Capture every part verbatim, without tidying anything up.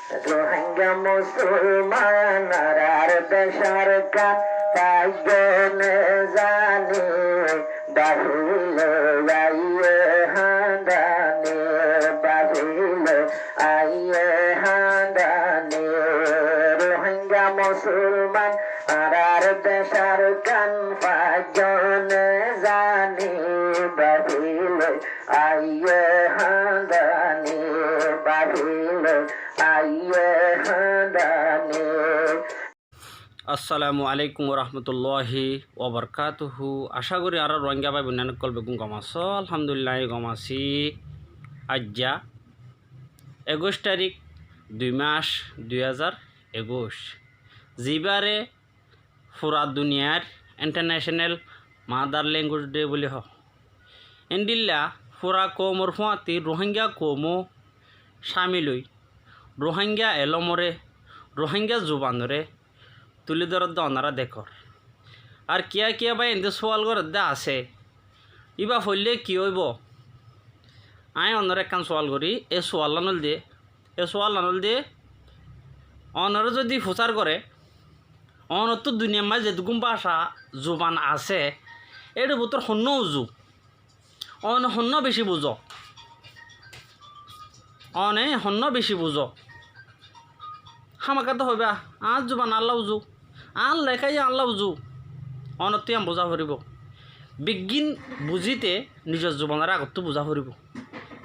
Rohingya musulman añárar decór gán, faijjone zani bafile aiye handani, bafile aiye handani. Rohingya musulman añárar decór gán, faijjone zani bafile aiye handani, bafile aiye handani. Assalamu alaikum warahmatulláhi wabarakátuhu. Acá gorí añára Rohingya bái boin ókkol beggún gom asó. Alhamdulillah, añí gom así. Aijja ekuic tarík, dui mac, dui házar ekuic, zibáre fura duniyair International Mother Language Day buli hoó. Endilla fura koumor fúañti Rohingya koumó cámil ói, Rohingya elómoré, Rohingya zubanoré tulí dóredde onorá dekór. Ar kiyá kiyá bái endilla sual gorédde asé, íba foillé ki óibou? Aññí onoré ekkán sual gorí, e suallán óilde, e suallán óilde, onoré zodi fusár goré, onottú duniyar maze zeduggún báca, zuban asé, éçe bútore honnúa uzu, one honnúa bicí buzó, one honnúa bicí buzó, hámaká de hoibá, añár zuban añálla uzu, añár leká yó añálla uzu, onottú yían buzá foribóu. Beggín buzíte nizor zubanoré agottú buzá foribóu,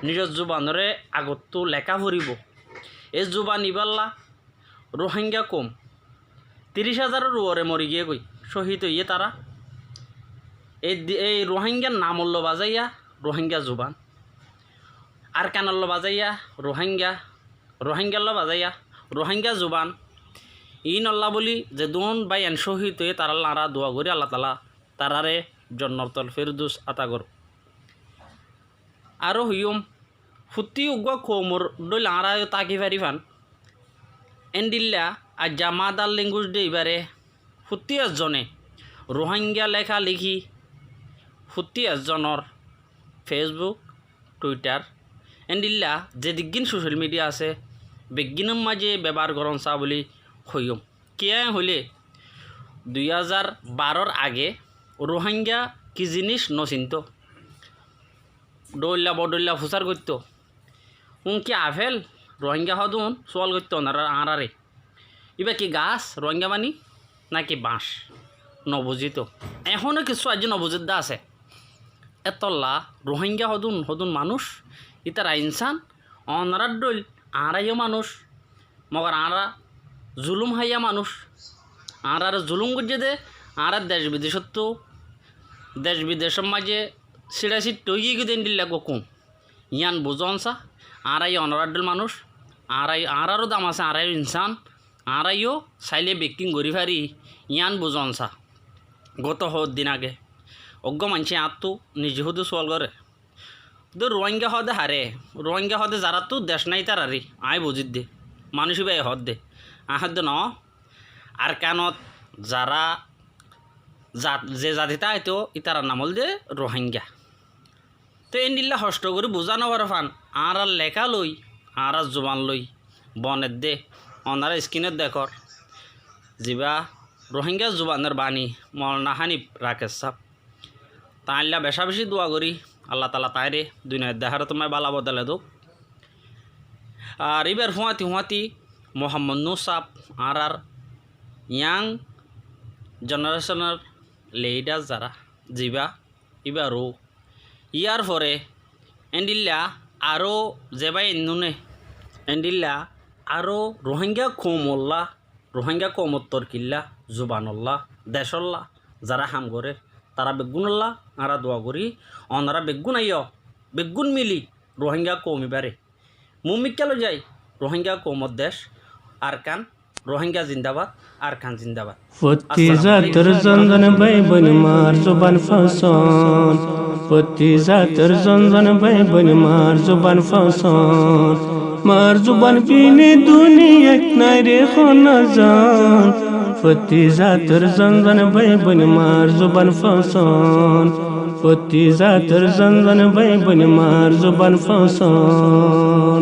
nizor zubanoré agottú leká foribóu. E zuban ibálla Rohingya koum tiríc házaror uore mori giyé goi, cóhid óiye tará. Ei di-, ei Rohingyar namolla bazaiyá Rohingya zuban, Arkanolla bazaiyá Rohingya, Rohingyalla bazaiyá Rohingya zuban. Iínolla buli zedún báiyain cóhid óiye tarálla añára dua gorí, Allataala taráre Jonnotul Firdous ata goró. Aró hoiyúm, fottí uggúa koumor dhóil añára yó táki farifán. Endilla aijja Mother Language Day ibáre fottí ezzone Rohingya leká lekí, fottí ezzonor Facebook, Twitter, endilla zediggín social media asé, beggínor maze bebohár gorón saá buli hoiyúm. Kiyá hoilé, dui házar barór age Rohingya ki ziníc nosinto. Dhóilla bodhóilla fusár goittó. Unkí afel? Rohingya hoódun sual goittó onorá añáráre. Íba ki gas, Rohingya maní, náki bañc? Nobuzító. Ehóno kissú aijjó nobuzédde asé. Étolla Rohingya hodún, hodún manúic, ítara insán, onorár dhóil añára yó manúic, mogor añára zulúm háiya manúic, añáráre zulúm goijjé dé, añára dec bidecóttu, dec bidecór maze síçaciṭṭha óigiyoi dé endilla eggúa koum. Yían buzón sa, añára yó onorár dhóil manúic, añára, añáraró dam asé, añára yó insán, añára yó sailé bekkín gorí fari, yían buzón sa. Goto hoddin age eggúa maincé añáttu nize hoóde sual goré. Dé Rohingya hoóde haré, Rohingya hoóde zaráttu dec nái ítararé, aññí buzídde. Manúic íbaye hoódde. Aññí hoódde noó, Arkanot zará zat-, ze zati táito ítarar nam óilde Rohingya. Te endilla hoctho gorí buzá nofaré fán, añárar leká loi, añárar zuban loi boneddé, onorá iskinot dekór, zibá Rohingya zubanor bani Moulana Hanif Rakes sáb. Tañlla becá-becí dua gorí, Allataala tañíre duniyait de ahératot bála bodolai douk. Ar íbar fúañti fúañti Muhammod Nur sáb, añárar young jenerecónor lidar zará, zibá íbaró. Yíar fore endilla aró ze báiyain nune, endilla aró Rohingya koumolla, Rohingya koumor torkilla, zubanolla, decólla zará ham gorér, tará beggúnolla añára dua gorí, onorá beggún aiyó, beggún mili Rohingya koum ibáre Mumikká loi zai, Rohingya koumor dec, Arkan, Rohingya zindabad, Arkan zindabad. Fottí zator zon zon bái boin maar zuban fosón. Fottí zator zon zon bái boin maar zuban fosón. Maar zuban bine duniyait nai re hono zon. Fottí zator zon zon bái boin maar zuban fosón. Fottí zator zon zon bái boin maar zuban fosón.